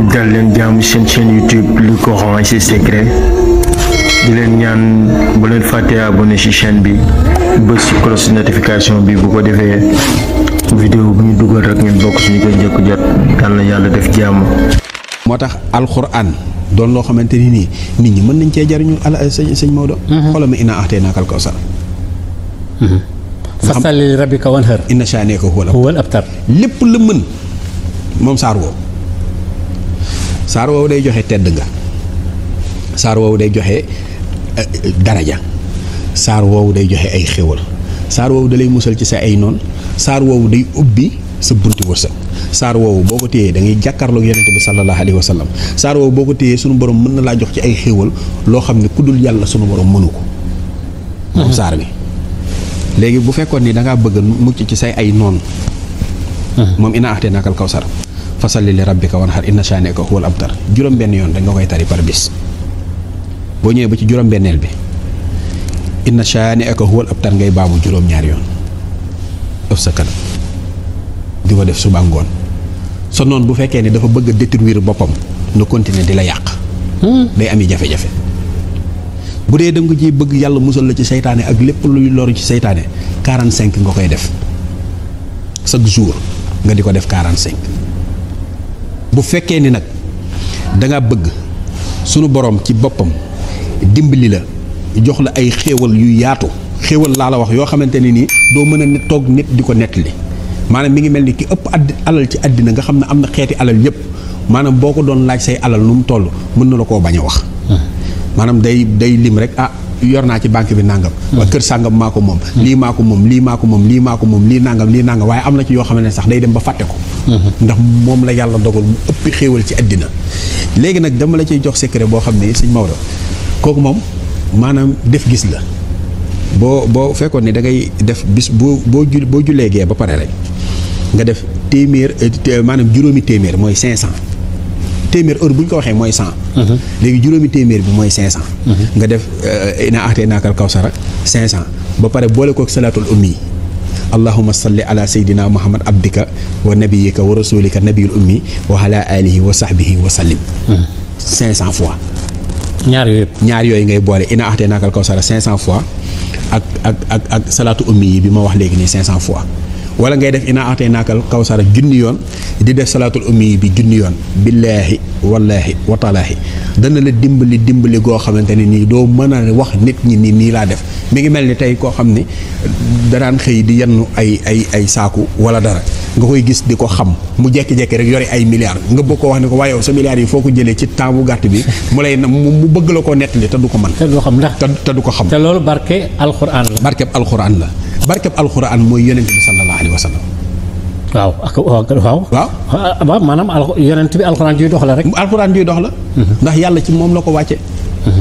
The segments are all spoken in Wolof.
dal leen jaamu seen chaîne YouTube Le Coran et ses secrets di leen ñaan bu leen fàtte abonné ci chaîne bi bës ci cloche notification bi bu ko defee vidéo bu ñu dugal rek ngeen bokk suñu koy njëkk jot yal na yàlla def jàmm. moo tax alxuraan doon loo xamante ni nii nit ñi mën nañ cee jariñu sëñ Maodo. xoolal ma innaa a'taynaakal kawsar. fasalli li rabbika wanhar. inna shaani'aka huwal abtar. lépp la mën moom saar woowu day joxe tedd nga saar woowu day joxe daraja saar woowu day joxe ay xéwal saar woowu da lay musal ci sa ay noon saar woowu day ubbi sa bunti wërsëg saar woowu boo ko téyee da ngay jàkkaarloog yonente bi sallallahu alayhi wa sallam saar woowu boo ko téyee sunu borom mën na laa jox ci ay xéwal loo xam ne ku dul yàlla sunu borom mënu ko moom saar bi léegi bu fekkoon ni da ngaa bëgg mucc ci say ay noon moom innaa a'taynaakal kawsar fasalli li rabbika wanhar inna shaani'aka huwal abtar juróom-benn yoon rek nga koy tari par bis boo ñëwee ba ci juróom-benneel bi inna shaani'aka huwal abtar ngay baamu juróom-ñaari yoon ëf sa kanam di ko def suba ngoon sa noon bu fekkee ne dafa bëgg a détruire boppam na continuer di la yàq day ami jafe-jafe bu dee da nga ciy bëgg yàlla musal la ci seytaane ak lépp luy loru ci seytaane 45 nga koy def chaque jour nga di ko def 45 bu fekkee ni nag danga bëgg sunu borom ci boppam dimbali la jox la ay xéewal yu yaatu xéewal laa la wax yoo xamante ne nii doo mën a toog nit di ko nettali maanaam mi ngi mel ni ki ëpp alal ci àddina nga xam ne am na xeeti alal yëpp maanaam boo ko doon laaj say alal nu mu toll mën na la koo bañ a wax maanaam day lim rek yor naa ci banque bi nangam waa kër sàngam maa ko moom lii maa ko moom lii maa ko moom lii maa ko moom lii nangam waaye am na ci yoo xam ne sax day dem ba fàtte ko ndax moom la yàlla dogal mu ëpp xéewal ci àddina léegi nag dama la ciy jox secret boo xam ne sëñ Maodo kooku moom maanaam def gis la boo fekkoon ni da ngay def bis boo jullee gee ba pare rek nga def téeméer maanaam juróomi téeméer mooy 500 téeméer heure bu ñu ko waxee mooy 100 léegi juróomi téeméer bi mooy 500 nga def innaa a'taynaakal kawsara 500 ba pare boole kook salaatul ummi allahumma salli ala sayyidina muhammad abdika wa nabiyika wa rasulika nabiyul ummi wa ala alihi wa sahbihi wa sallim 500 fois ñaar yooyu ngay boole innaa a'taynaakal kawsara 500 fois ak salaatu ummi yi bi ma wax léegi nii 500 fois wala ngay def innaa a'taynaakal kawsara junni yoon di def salaatul ummi bi junni yoon billaahi wallaahi wataalaahi dana la dimbali goo xamante ne nii doo mën a wax nit ñi nii laa def mi ngi mel ni tey koo xam ne danaan xëy di yenn ay saaku wala dara nga koy gis di ko xam mu jekki-jekki rek yore ay milliards nga bëgg ko wax ne ko waaye yow sa milliards yi foo ko jëlee ci temps bu gàtt bi mu bëgg la koo nettali te du ko mën te du ko xam te loolu barkeb alxuraan la barkeb alxuraan mooy yonent bi sallallahu alayhi wa sallam waaw maanaam yonent bi alxuraan juy dox la rek alxuraan juy dox la ndax yàlla ci moom la ko wàcce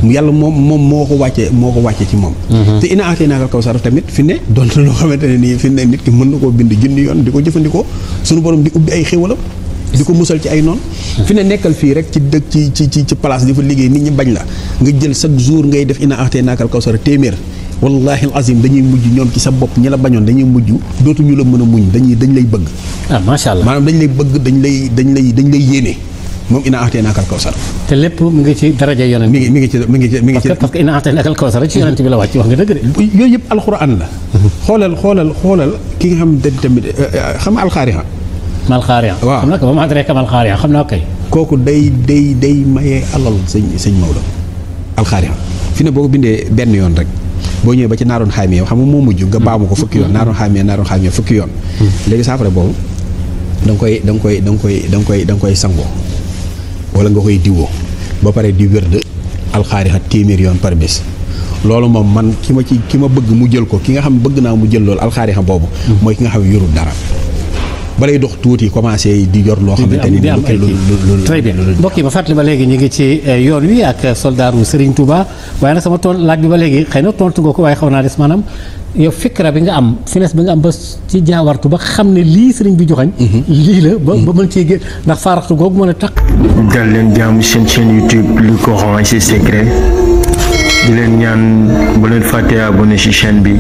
yàlla moom moo ko wàcce ci moom te innaa a'taynaakal kawsar tamit fi ne doon na loo xamante ne nii fi ne nit ki mën na koo bind junni yoon di ko jëfandikoo suñu borom di ubbi ay xéwalam di ko musal ci ay noon fi ne nekkal fii rek ci dëkk ci place di fa liggéey nit ñi bañ la nga jël chaque jour ngay def innaa a'taynaakal kawsar téeméer wallahi alazim dañuy mujj ñoom ci sa bopp ñi la bañoon dañuy mujj dootuñu la mën a muñ dañ lay bëgg macha allah maanaam dañ lay bëgg dañ lay yéene moom innaa a'taynaakal kawsar te lépp mu ngi ci daraja yonent mi ngi ci parce que innaa a'taynaakal kawsar ci yonent bi la wàcc wax nga dëgg de yooyu yëpp alxuraan la xoolal ki nga xam ne tamit xam nga alxaarixa waaw xam naa ko ba ma adraaka mal xaari'a xam naa kay kooku day mayee alal sëñ Maodo alxaarixa fi ne boo ko bindee benn yoon rek boo ñëwee ba ci naaroon xaamee xam nga moo mujj nga baamu ko fukki yoon naaroon xaamee fukki yoon léegi saafara boobu da nga koy sangoo wala nga koy diwoo ba pare di wérd alxaarixa téeméer yoon par bés loolu moom man ki ma bëgg mu jël ko ki nga xam bëgg naa mu jël loolu alxaarixa boobu mooy ki nga xam yorul dara balay dox tuuti commencé di yor loo xamante ni très bien mbokk yi ma fàttali ba léegi ñu ngi ci yoon wi ak soldaaru Serigne Touba waaye nag sama laaj bi ba léegi xëy na tontu nga ko waaye xaw naa des maanaam yow fikra bi nga am finesse bi nga am ba ci jaawartu ba xam ne lii Serigne bi joxañ lii la ba mën cee génn ndax faaraxtu googu mën a tax dal leen jaamu seen chaîne YouTube Le Coran et ses secrets di leen ñaan bu leen fàtte abonné ci chaîne bi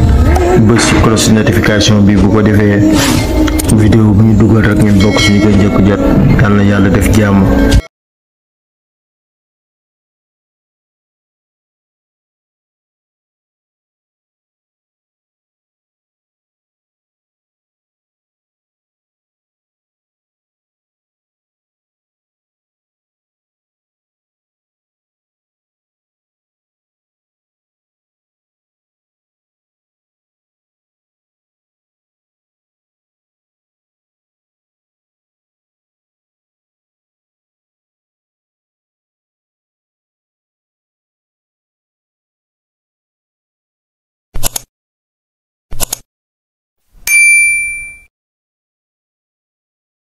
bës ci cloche notification bi bu ko defee vidéo bu ñu dugal rek ngeen bokk suñu koy njëkk jot yal na yàlla def jàmm.